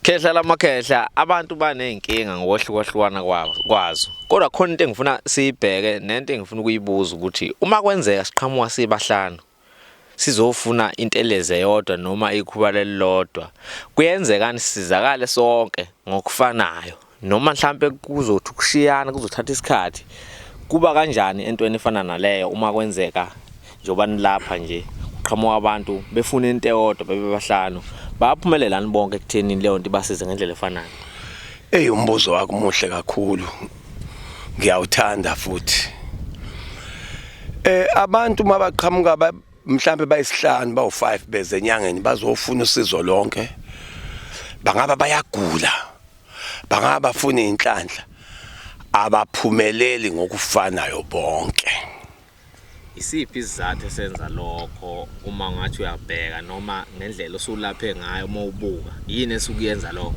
Khehla lamakhehla, abantu baney'nkinga ngokwehlukahlukana kwazo. Kodwa khona into engifuna siyibheke nento engifuna ukuyibuza ukuthi uma kwenzeka siqhamuka sibahlanu sizofuna intelezi eyodwa noma ikhuba lelilodwa, kuyenzekani sisizakale sonke ngokufanayo noma mhlampe kuzothi ukushiyana kuzothatha isikhathi? Kuba kanjani entweni efana naleyo uma kwenzeka njengoba nilapha nje kuqhamuka abantu befuna into eyodwa bebe bahlanu, bayaphumelelani bonke ekuthenini leyo nto ibasize ngendlela efanayo? Eyi, umbuzo wakho muhle kakhulu, ngiyawuthanda futhi. Abantu mabaqhamuka mhlambe bayisihlanu, bawu5 beze enyangeni bazofuna usizo lonke, bangaba bayagula, bangaba bafuna inhlanhla, abaphumeleli ngokufanayo bonke. Isiphi isizathu esenza lokho uma ngathi uyabheka noma ngendlela osulaphe ngayo uma ubuka, yini esukuyenza lokho?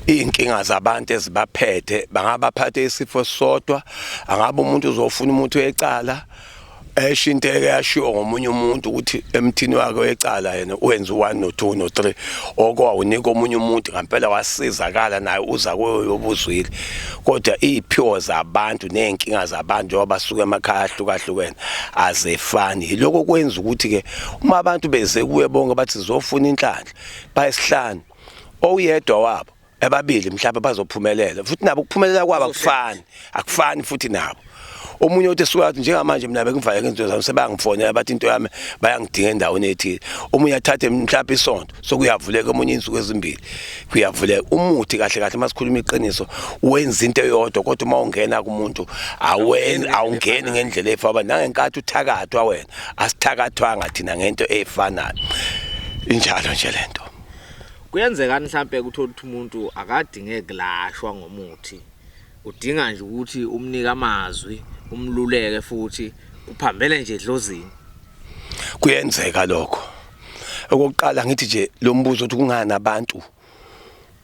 Iy'nkinga zabantu ezibaphethe, bangaba phathe isifo esisodwa, angabe umuntu uzofuna umuthi wecala, esho into eke yashiwo ngomunye umuntu ukuthi emthini wakhe wecala yena wenza u-1 no-2 no-3, okwawunika omunye umuntu ngampela wasizakala naye uza kuyo yobuzwile. Kodwa iy'phiwo zabantu ney'nkinga zabantu njengoba basuka emakhaya ahlukahlukene azefani. Yiloko kwenza ukuthi-ke uma abantu beze kuye bonke bathi sizofuna inhlanhla, bayisihlanu, owuyedwa wabo ababili mhlawumbe bazophumelela, futhi nabo ukuphumelela kwabo akufani, akufani futhi nabo. Omunye uthi esuka athi njengamanje mina bengivaleke izinto zami, sebayangifonela bathi into yami bayangidinga endaweni ethile. Omunye athathe mhlawumbe isonto sokuyavuleka, omunye insuku ezimbili kuyavuleka. Umuthi kahle kahle masikhuluma iqiniso wenza into eyodwa, kodwa uma ungena kumuntu awungeni ngendlela efana. Nangenkathi uthakathwa wena, asithakathwanga thina ngento efanayo. Injalo nje lento. Kuyenzekani mhlambe ukuthola ukuthi umuntu akadinge kulashwa ngomuthi, udinga nje ukuthi umnike amazwi, umluleke futhi kuphambene nje edlozini? Kuyenzeka lokho. Okokuqala ngithi nje lo mbuzo uthi kungani abantu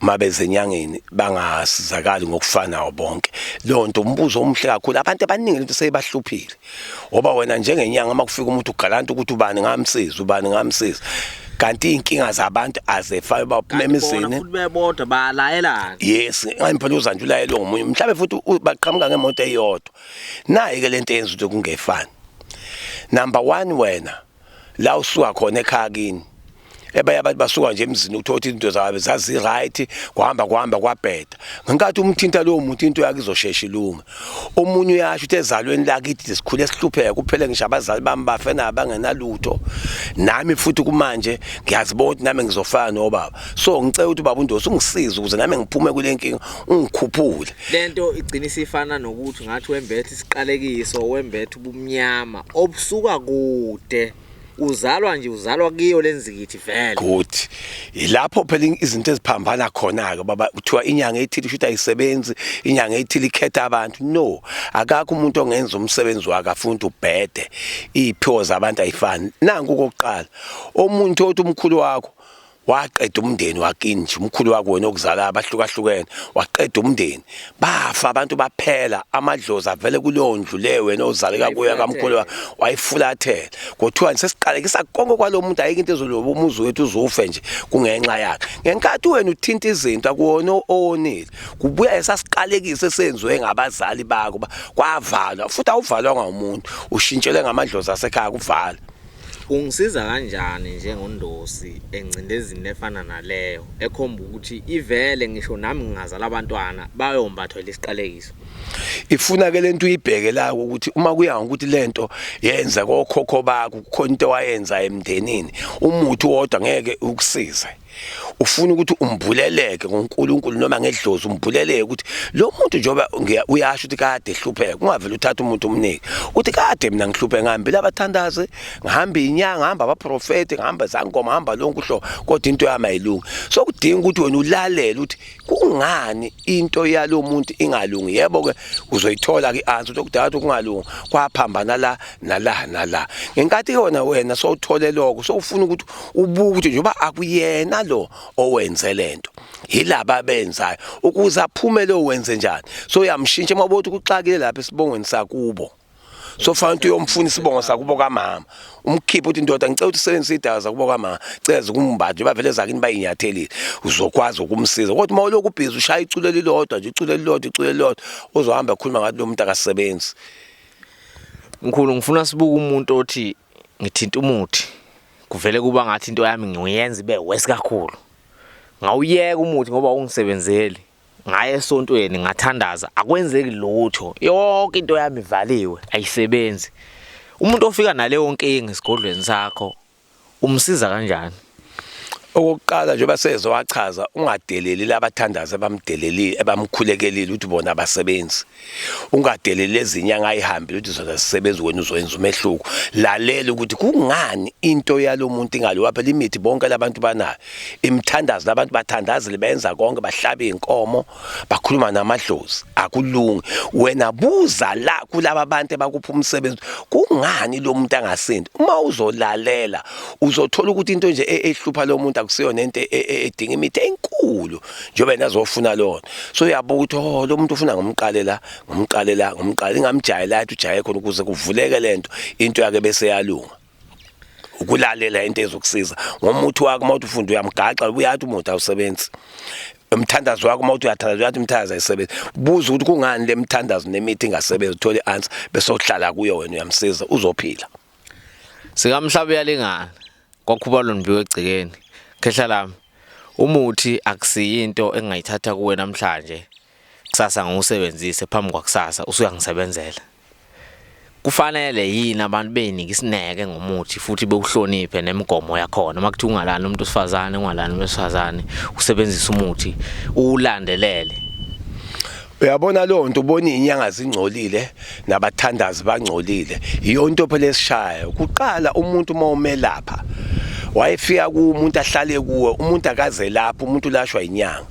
mabeze enyangeni bangasizakali ngokufanayo bonke, leyo nto umbuzo omuhle kakhulu. Abantu abaningi lento seyibahluphile, ngoba wena njengenyanga uma kufika umuntu ugalanta ukuthi ubani ngamsiza, ubani ngamsiza, kanti iy'nkinga zabantu azefani, baphuma emizini futhi bebodwa balayelana. Yes, ngempela uza nje ulayelwe ngomunye, mhlawumbe futhi baqhamuka ngemoto eyodwa. Nayi-ke lento eyenza ukuthi kungefani. Number 1, wena la usuka khona ekhaya kini, ebanye abantu basuka nje emzini uthola ukuthi izinto zabo zazi-right, kuhamba kuhamba kwabheda. Ngenkathi umthinta lowo muntu into yakhe izoshesha ilunge. Omunye uyasho ukuthi ezalweni lakithi sikhule sihlupheka, kuphele ngisho abazali bami bafe nabo bangenalutho, nami futhi kumanje ngiyazibona ukuthi nami ngizofana nobaba, so ngicela ukuthi ubaba uNdosi ungisize ukuze nami ngiphume kule nkinga, ungikhuphule. Lento igcina isifana nokuthi ngathi wembethe isiqalekiso, wembethe ubumnyama obusuka kude, uzalwa nje, uzalwa kiyo lenzikithi vele. Good, ilapho phela izinto eziphambana khona ke baba. Kuthiwa inyanga ethile usho ukuthi ayisebenzi, inyanga ethile ikhetha abantu. No, akakho umuntu ongenza umsebenzi wakhe afuna ukuthi ubhede. Iy'phiwo zabantu ayifani. Nanku okokuqala, omuntu othi umkhulu wakho waqeda umndeni wakini nje, umkhulu wakho wena okuzala abahlukahlukene waqeda umndeni, bafa abantu baphela, amadlozi avele kuleyo ndlu leyo wena ozaleka kuyo kamkhulu wakho, wayifulathela. Kuthiwa sesiqalekisa konke kwalo muntu, ayikho into ezoloba umuzi wethu uzufe nje kungenxa yakhe. Ngenkathi wena uthinta izinto akuwona owonile, kubuya esasiqalekise esenziwe ngabazali bakho, kwavalwa futhi awuvalwanga umuntu, ushintshele ngamadlozi asekhaya kuvala. Ungisiza kanjani njengondosi engcindezini efana naleyo ekhomba ukuthi ivele ngisho nami ngingazala abantwana bayombathwa lesiqalekiso? Ifuna ke lento uyibheke la ukuthi uma kuya ngokuthi lento yenza kokhokho bakho, kukhona into wayenza emndenini, umuthi wodwa ngeke ukusize. Ufuna ukuthi umbuleleke ngoNkulunkulu noma ngedlozi, umbuleleke ukuthi lo muntu njengoba uyasho ukuthi kade ehlupheka, ungavele uthathe umuntu umnike uthi kade mina ngihlupheka, ngihambile abathandazi, ngihamba inyanga, ngihamba abaprofeti, ngihamba izangoma, ngihamba lonke uhlobo, kodwa into yami ayilungi. So kudinga ukuthi wena ulalele ukuthi kungani into yalo muntu ingalungi. Yebo ke uzoyithola ke i-answer ukuthi kudala ukuthi kungalungi kwaphambana la nala nala. Ngenkathi ke wena sowuthole lokho, sowufuna ukuthi ubuke ukuthi njengoba akuyena lo owenze lento, yilaba abenzayo, ukuze aphume lo wenze njani. So uyamshintsha uma ubona ukuthi kuxakile lapha esibongweni sakubo. So fanele ukuthi uyomfuna isibongo sakubo kamama, umkhiphe uthi ndoda ngicela ukuthi usebenzise idaka zakubo kamama, cela zikumbathe bavele zakini bayinyathelile, uzokwazi ukumsiza. Kodwa uma ulokhu ubhizi ushaya iculo elilodwa nje, iculo elilodwa, iculo elilodwa, uzohamba ekhuluma ngathi lo muntu akasebenzi. Mkhulu, ngifuna sibuke umuntu othi ngithinta umuthi kuvele kuba ngathi into yami ngiyenza ibe worse kakhulu. Ngawuyeka umuthi ngoba ungisebenzeli. Ngaye esontweni ngathandaza akwenzeki lutho. Yonke into yami ivaliwe ayisebenzi. Umuntu ofika naleyo nkinga esigodlweni sakho umsiza kanjani? Okokuqala njengoba seze wachaza, ungadeleli labathandazi abamdelelile abamkhulekelile ukuthi bona abasebenzi. Ungadeleli ezinyanga ayihambile ukuthi zona zisebenza, wena uzoyenza umehluko. Lalela ukuthi kungani into yalomuntu ingaliwa. Phela imithi bonke labantu banayo, imithandazo labantu bathandazile, benza konke, bahlaba inkomo, bakhuluma namadlozi, akulungi. Wena buza la kulaba bantu abakupha umsebenzi, kungani lo muntu angasindi. Uma uzolalela uzothola ukuthi into nje ehlupha lo muntu akusiyona into edinga imithi enkulu njengoba yena azofuna lona. So uyabuka ukuthi oh, lo muntu ufuna ngomqale la, ngomqale la, ngomqale, ingamjayela athi ujaye khona ukuze kuvuleke lento, into yakhe bese yalunga. Ukulalela into ezokusiza ngomuthi wakho, uma uthi ufunda uyamgaxa, uyathi umuthi awusebenzi. Umthandazo wakho uma uthi uyathandaza uyathi umthandazo ayisebenzi. Buza ukuthi kungani le mthandazo nemithi ingasebenzi, uthole i-answer bese uhlala kuyo wena uyamsiza, uzophila. Sikamhlaba uyalingana kwakhubalo nbiwe egcekeni. Khehla lami, umuthi akusiyinto engingayithatha kuwe namhlanje kusasa ngiwusebenzise phambi kwakusasa usuyangisebenzela. Kufanele yini abantu beyinike isineke ngomuthi futhi bewuhloniphe nemigomo yakhona? Uma kuthiwa ungalali umuntu wesifazane, ungalali umuntu wesifazane, usebenzise umuthi uwulandelele. Uyabona leyo nto, ubona izinyanga zingcolile nabathandazi bangcolile, iyo nto phela esishayayo. Kuqala umuntu uma umelapha wayefika kuwe umuntu ahlale kuwe, umuntu akaze lapha, umuntu ulashwa inyanga.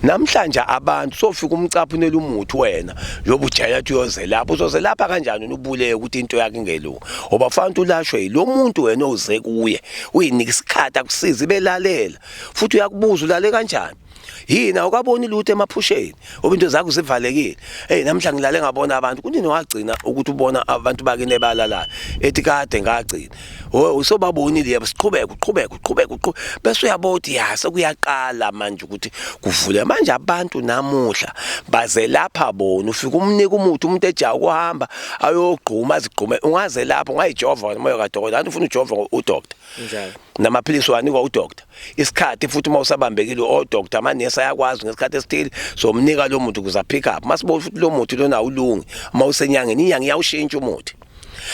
Namhlanje abantu sofika umcaphunela umuthi wena njengoba ujayela ukuthi uyozelapha, uzozelapha kanjani unubuleke ukuthi into yakhe ingelungi? Ngoba fanele ulashwe yilo muntu wena oze kuye, uyinika isikhathi akusize ibelalela, futhi uyakubuza ulale kanjani. Yini awukaboni lutho emaphusheni ngoba into zakho zivalekile. Hey, namhla ngilale ngabona abantu. Kunini wagcina ukuthi ubona abantu bakini ebalalayo? Ethi kade ngagcina. Usobabonile yebo, siqhubeke uqhubeke uqhubeke uqhubeke bese uyabona ukuthi ya sekuyaqala manje ukuthi kuvule. Manje abantu namuhla bazelapha bona, ufika umnika umuthi umuntu ejaha ukuhamba ayogquma azigqume. Ungazelapha ungayijova wena moya kadokotela, anti ufuna ujova udoctor Njalo. Namaphilisi wanikwa udoctor isikhathi, futhi uma usabambekile odoctor amanesi ayakwazi ngesikhathi esithile somnika lo muntu ukuze pick up. Masibona futhi lo muthi lona awulungi, uma usenyangeni inyanga iyawushintsha umuthi,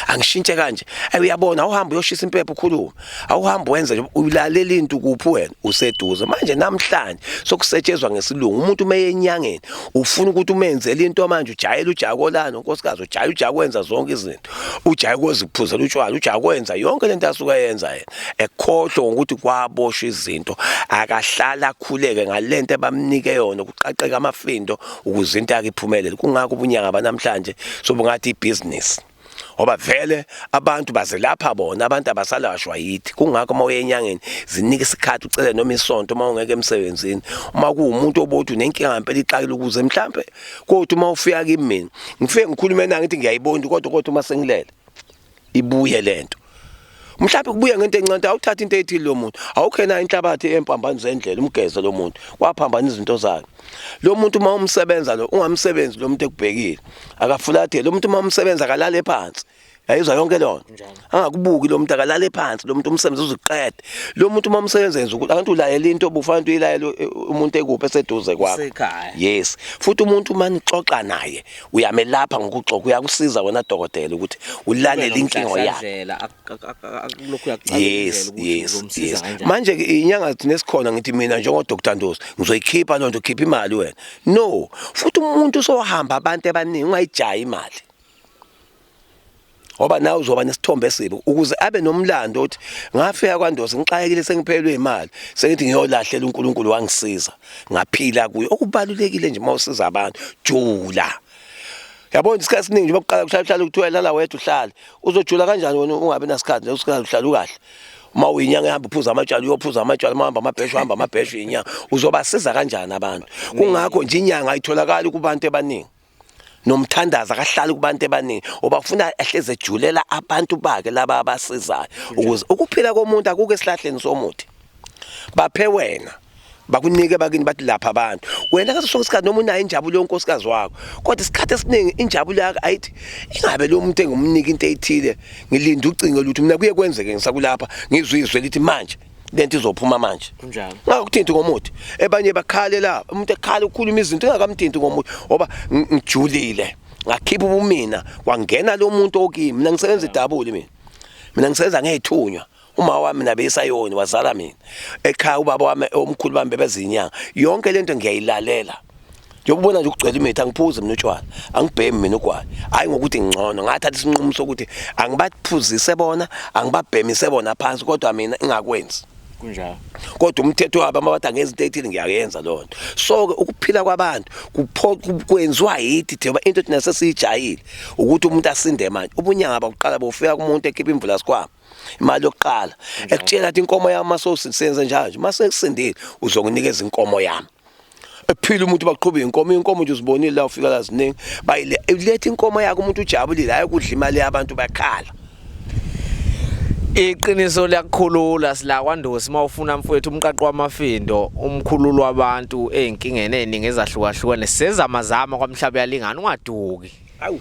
angishintshe kanje. Ayi uyabona, awuhambe uyoshisa impepho ukhulume, awuhambe wenze nje, ulalela into kuphi wena useduze. Manje namhlanje sokusetshenzwa ngesilungu, umuntu uma enyangeni ufuna ukuthi umenzele into manje ujayele ujakolana unkosikazi, ujaye ujaye kwenza zonke izinto, ujaye koziphuzela utshwala, ujaye kwenza yonke lento asuke yenza yena, ekhohlwe ngokuthi kwaboshwa izinto. Akahlala akhuleke ngalento abamnike yona, kuqaqeka amafindo ukuze into yakhe iphumelele. Kungakho ubunyanga banamhlanje sobungathi ibhizinisi, ngoba vele abantu bazelapha bona, abantu abasalashwa yithi. Kungakho uma uye enyangeni zinika isikhathi, ucele noma isonto uma ungeke emsebenzini, uma kuwumuntu obothi unenkinga ngempela ixakile, ukuze mhlampe kodwa uma ufika kimi mina ngifike ngikhulume na ngithi ngiyayibona, kodwa uma sengilele ibuye lento, mhlawumbe kubuye ngento encane. Awuthatha into ethile lo muntu, awukhena inhlabathi empambano zendlela, umgeze lo muntu waphambana izinto zakhe. Lo muntu uma umsebenza lo, ungamsebenzi lo muntu ekubhekile, akafulathele lo muntu. Uma umsebenza akalale phansi, yayizwa yonke lona, angakubuki lo muntu, akalale phansi lo muntu, umsebenzi uziqede lo muntu. Uma umsebenzi yenza ukuthi abantu ulayela into obufanele uyilayele umuntu ekuphi, eseduze kwakho. Usekhaya. Yes, futhi umuntu uma nixoxa naye uyamelapha ngokuxoxa, uyakusiza wena dokotela ukuthi ulalele inkinga yakhe. Ndlela akulokhu uyakucabangela ukuthi uzomsiza kanjani. Manje ke inyanga thina esikhona, ngithi mina njengo Dr Ndosi ngizoyikhipha lonto, khipha imali wena. No, futhi umuntu usohamba abantu abaningi, ungayijayi imali. Ngoba nawe uzoba nesithombe esibi ukuze abe nomlando uthi ngafika kwaNdosi ngixakekile sengiphelwe imali, sengithi ngiyolahlela uNkulunkulu wangisiza ngaphila kuyo. Okubalulekile nje uma usiza abantu, jula. Yabona isikhathi esiningi nje bokuqala kuhlala uhlala kuthiwa lala wedwa uhlale. Uzojula kanjani wena ungabi nasikhathi nje usikhathi uhlala ukahle? Uma uyinyanga ehamba uphuza amatshwala, uyophuza amatshwala, uma uhamba amabheshu uhamba amabheshu, inyanga uzobasiza kanjani abantu? Kungakho nje inyanga ayitholakali kubantu abaningi. Nomthandazo akahlali kubantu abaningi, obafuna ahleze ejulela abantu bakhe laba abasizayo, ukuze ukuphila komuntu akuke esihlahleni somuthi. Baphe wena, bakunike bakini, bathi lapha abantu. Wena ngaso sonke isikhathi noma unayo injabulo yonkosikazi wakho, kodwa isikhathi esiningi injabulo yakho ayithi ingabe lo muntu engumnika into ethile, ngilinda ucingo lutho. Mina kuye kwenzeke ngisakulapha ngizwe izwi lithi manje lento izophuma manje. Kunjalo. Ngakuthinti ngomuthi. Ebanye bakhale la, umuntu ekhala ukhuluma izinto engakamthinti ngomuthi ngoba ngijulile. Ngakhipha ubumina, kwangena lo muntu okimi. Mina ngisebenza idabuli mina. Mina ngisebenza ngezithunywa. Uma wami nabesayoni wazala mina. Ekhaya ubaba wami omkhulu bami bebezinyanga. Yonke lento ngiyayilalela. Njengoba ubona nje ukugcwele imithi, angiphuzi mina utshwala, angibhemi mina ugwayi. Hayi ngokuthi ngingcono, ngathatha isinqumo sokuthi angibaphuzise bona, angibabhemise bona phansi, kodwa mina ingakwenzi. Kunjalo. Kodwa umthetho wabo uma bathi angenza into ethile ngiyayenza leyo nto. So ke ukuphila kwabantu kwenziwa yithi thina, into thina sesiyijayile ukuthi umuntu asinde manje. Ubunyanga bakuqala bufika kumuntu ekhipha imvula sikhwama. Imali yokuqala ekutshela athi inkomo yami mase usenze njalo nje, mase kusindile uzonginikeza inkomo yami. Ephila umuntu baqhuba inkomo, inkomo nje uzibonile la ufika la ziningi, bayile uletha inkomo yakhe umuntu ujabulile, hayi ukudla imali yabantu bakhala. Iqiniso liyakukhulula. Sila kwaNdosi mawufuna mfowethu umqaqo wamafindo, umkhululo wabantu ezinkingeni eziningi ezahlukahlukene. Sezamazama kwamhlaba yalingana, ungaduki. Awu.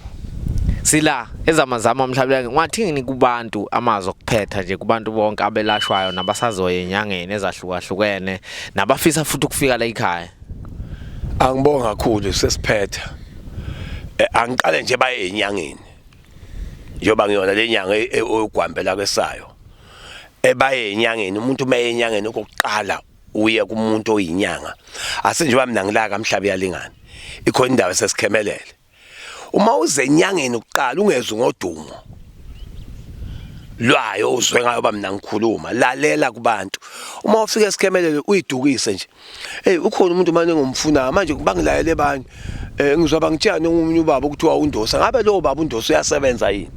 Sila ezamazama umhlaba yalingana. Ungathini kubantu amazwi okuphetha nje kubantu bonke abelashwayo nabasazoya enyangeni ezahlukahlukene nabafisa futhi ukufika la ekhaya? Angibonga kakhulu, sesiphetha. Angiqale nje baye enyangeni. Njengoba ngiyona le nyanga oyogwambela kwesayo. Ebaye enyangeni, umuntu uma enyangeni okokuqala uye kumuntu oyinyanga. Asenjengoba mina ngilaka mhlaba yalingana. Ikhona indawo esesikhemelele. Uma uze enyangeni ukuqala ungezwe ngodumo lwayo, uzwe ngayo ba mina ngikhuluma, lalela kubantu. Uma ufika esikhemelele uyidukise nje. Hey, ukhona umuntu manje engomfuna manje, bangilayele abanye. Ngizwa bangitshela omunye ubaba ukuthiwa uNdosa. Ngabe lo baba uNdosa uyasebenza yini?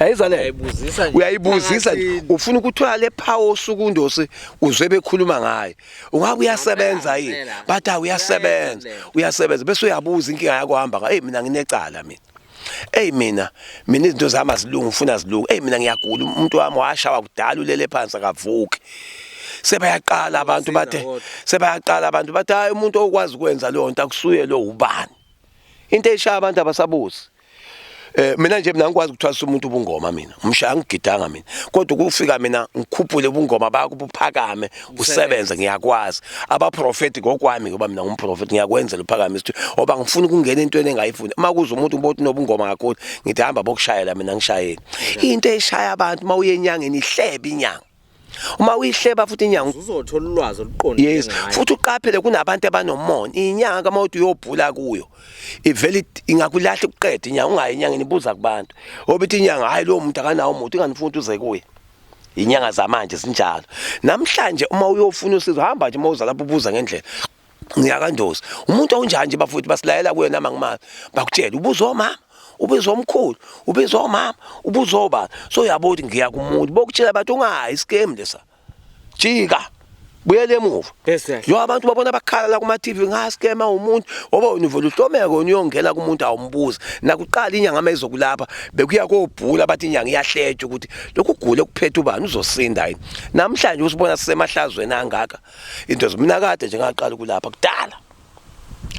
Ayizwa le. Uyayibuzisa nje. Uyayibuzisa nje. Ufuna ukuthola le power osuku uNdosi uzwe bekhuluma ngaye. Ungabe uyasebenza yini? Bathi uyasebenza. Uyasebenza bese uyabuza inkinga yakho hamba. Hey, mina nginecala mina. Hey, mina izinto zami azilungi, ufuna zilungi. Hey, mina ngiyagula, umuntu wami washawa kudala ulele phansi akavuki. Sebayaqala abantu bathe, sebayaqala abantu bathi hayi umuntu okwazi ukwenza leyo nto akusuye lo ubani. Into eshaya abantu abasabuzi. Mina nje mina ngikwazi ukuthwasa umuntu ubungoma mina. Umshaya ngigidanga mina. Kodwa ukufika mina ngikhuphule ubungoma bakho buphakame usebenze ngiyakwazi. Abaprofeti ngokwami ngoba mina ngumprofeti ngiyakwenzela uphakame isithu. Ngoba ngifuna ukungena entweni engayifuni. Uma kuza umuntu ngibona unobungoma kakhulu ngithi hamba bokushayela mina ngishayele. Into eshaya abantu uma uye enyangeni ihlebe inyanga. Uma uyihleba futhi inyanga uzothola ulwazi oluqondile. Yes, futhi uqaphele kunabantu abanomona. Inyanga kama uthi uyobhula kuyo, ivele ingakulahla ukuqeda inyanga, ungayi enyangeni, ibuza kubantu. Ngoba ithi inyanga hayi lo muntu akanawo umuntu, inganifuni uze kuye. Inyanga zamanje sinjalo. Namhlanje uma uyofuna usizo hamba nje uma uza lapho ubuza ngendlela. NgiyakaNdosi. Umuntu onjani nje bafuthi basilayela kuye nama ngimazi. Bakutshela ubuza omama, ubiza omkhulu, ubiza omama, ubuza obaba. So uyabo ukuthi ngiya kumuntu. Bokutshela bathi ungayi scam lesa. Jika. Buyele emuva. Bese Yo abantu babona bakhala la kuma TV ngaskema umuntu ngoba wena uvela uhlomeke wena uyongena kumuntu awumbuza. Nakuqala inyanga mayizokulapha bekuya kobhula bathi inyanga iyahletshwa ukuthi lokhu ugule kuphethe ubani uzosinda yini. Namhlanje usibona sisemahlazweni angaka. Into mina kade nje ngaqala ukulapha kudala.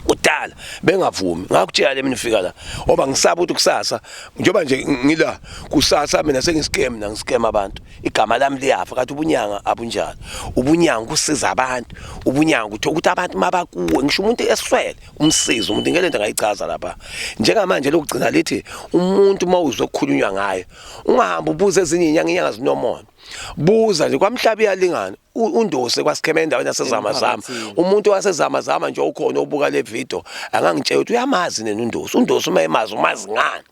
Kudala bengavumi, ngakutshela le mina ufika la ngoba ngisaba ukuthi kusasa njengoba nje ngila kusasa mina sengiscam mina ngiscam abantu, igama lami liyafa. Kathi ubunyanga abunjalo, ubunyanga kusiza abantu, ubunyanga ukuthi abantu mabakuwe ngisho umuntu eswele umsizo umuntu ngeke lento ngayichaza lapha. Njengamanje lokugcina lithi umuntu mawuzwe ukukhulunywa ngaye ungahamba ubuze ezinye inyanga, inyanga zinomona. Buza nje kwamhlaba iyalingana uNdose kwasikhema endaweni yasezamazama. Umuntu wasezamazama nje okhona obuka le video angangitshela ukuthi uyamazi nena uNdose. uNdose uma emazi umazi ngani?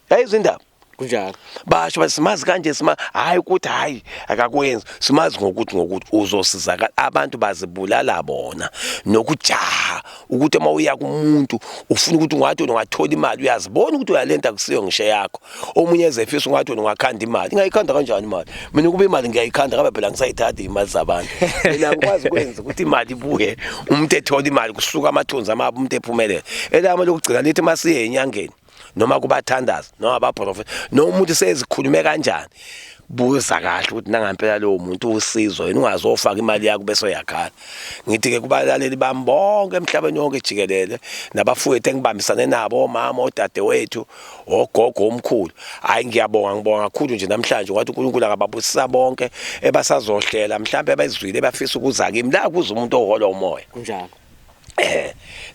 Yayizwa indaba. Kunjalo. Basho bathi simazi kanje, simazi hayi ukuthi hayi akakwenzi, simazi ngokuthi ngokuthi uzosizakala. Abantu bazibulala bona nokujaha ukuthi uma uya kumuntu ufuna ukuthi ungathi ungathola imali, uyazibona ukuthi uyalenta kusiyo ngisho yakho. Omunye ezefisa ungathi wena ungakhanda imali. Ingayikhanda kanjani imali? Mina ukuba imali ngiyayikhandha, ngabe phela ngisayithatha imali zabantu. Mina ngikwazi ukwenza ukuthi imali ibuye, umuntu ethola imali kusuka amathunzi amabi, umuntu ephumelela. Elami lokugcina lithi masiye enyangeni noma kubathandazi noma abaprofeti noma umuntu sezikhulume kanjani, buza kahle ukuthi nangampela lowo muntu usizo yena, ungazofaka imali yakho bese uyakhala. Ngithi-ke kubalaleli bami bonke emhlabeni wonke jikelele, nabafowethu engibambisane nabo, omama, odadewethu, ogogo, omkhulu, hhayi ngiyabonga, ngibonga kakhulu nje namhlanje. Ngathi uNkulunkulu akababusisa bonke ebasazohlela, mhlawumbe abezwile bafisa ukuza kimi la kuze umuntu oholwa umoya. Kunjalo.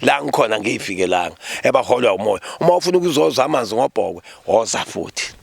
La ngikhona ngiyifikelanga ebaholwa umoya. Uma ufuna ukuzoza amanzi ngobhokwe, woza futhi.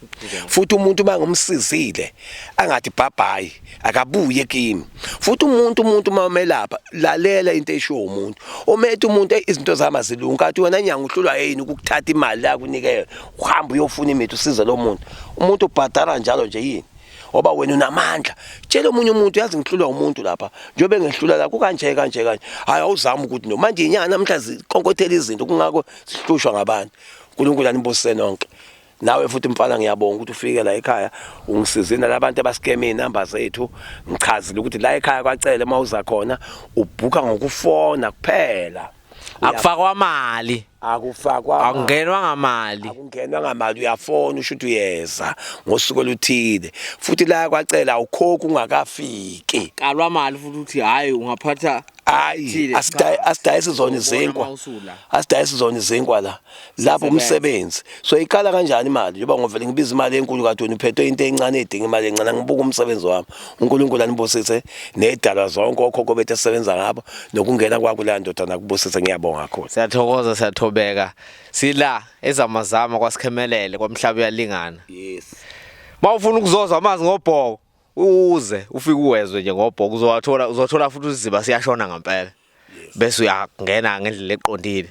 Futhi umuntu uma ngimsizile angathi bye, akabuye kimi. Futhi umuntu uma umelapha, lalela into eshiwo umuntu. Umethe umuntu, "Eyi, izinto zami azilungi," kanti wena nyanga uhlulwa yini ukukuthatha imali la kunike, uhamba uyofuna imithi usize lo muntu. Umuntu ubhadala njalo nje yini? Ngoba wena unamandla. Tshela omunye umuntu, yazi ngihlulwa umuntu lapha, njengoba engehlula la kukanje kanje kanje. Hayi, awuzami ukuthi no manje inyanga namhla zikonkothela izinto, kungakho sihlushwa ngabantu. uNkulunkulu anibusise nonke. Nawe futhi mfana, ngiyabonga ukuthi ufike la ekhaya ungisizile nalabantu abaskeme inamba zethu. Ngichazile ukuthi la ekhaya kwaCele uma uza khona ubhuka ngokufona kuphela. Akufakwa mali. Akufakwa. Akungenwa ngamali. Akungenwa ngamali, uyafona usho ukuthi uyeza ngosuku oluthile. Futhi la kwaCele awukhokhi ungakafiki. Kalwa mali futhi uthi hayi ungaphatha. Hayi. Thile, Asidayisi zona Uzobona izinkwa. uma usula. Asidayisi zona izinkwa la lapho. Siyasebenza. Umsebenzi so iqala kanjani imali njengoba ngovele ngibiza imali enkulu, kade wena uphethwe into encane edinga imali encane? Ngibuka umsebenzi wami. uNkulunkulu anibusise nedalwa zonke, okhokho bethu esisebenza ngabo, nokungena kwakho leya ndoda nakubusise. Ngiyabonga kakhulu. Siyathokoza, siyathobeka. Sila ezamazama kwaSikhemelele kwamhlaba uyalingana. Yes. Mawufuna ukuzozwa amanzi ngobhoko, uze ufike uwezwe nje ngobhoko, uzowathola, uzothola futhi uziba siyashona ngempela. Bese uyangena ngendlela eqondile.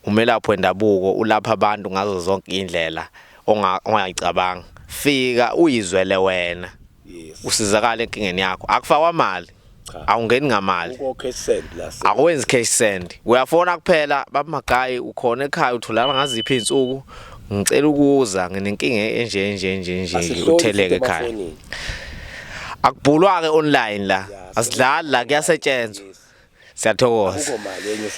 Umelaphi wendabuko ulapha abantu ngazo zonke indlela ongayicabanga. Fika uyizwele wena. Usizakala enkingeni yakho. Akufakwa mali. Cha. Awungeni ngamali. Ukho cash send la. Akwenzi cash send, uyafona kuphela. Baba Magayi, ukhona ekhaya? Utholana ngaziphi izinsuku? Ngicela ukuza, nginenkinga enje enje enje nje. Asihloli Utheleke futhi ekhaya. emafonini. Akubhulwa ke online la. Ya, Asidlali la, kuyasetshenzwa. Yes. Siyathokoza. Akukho mali enye.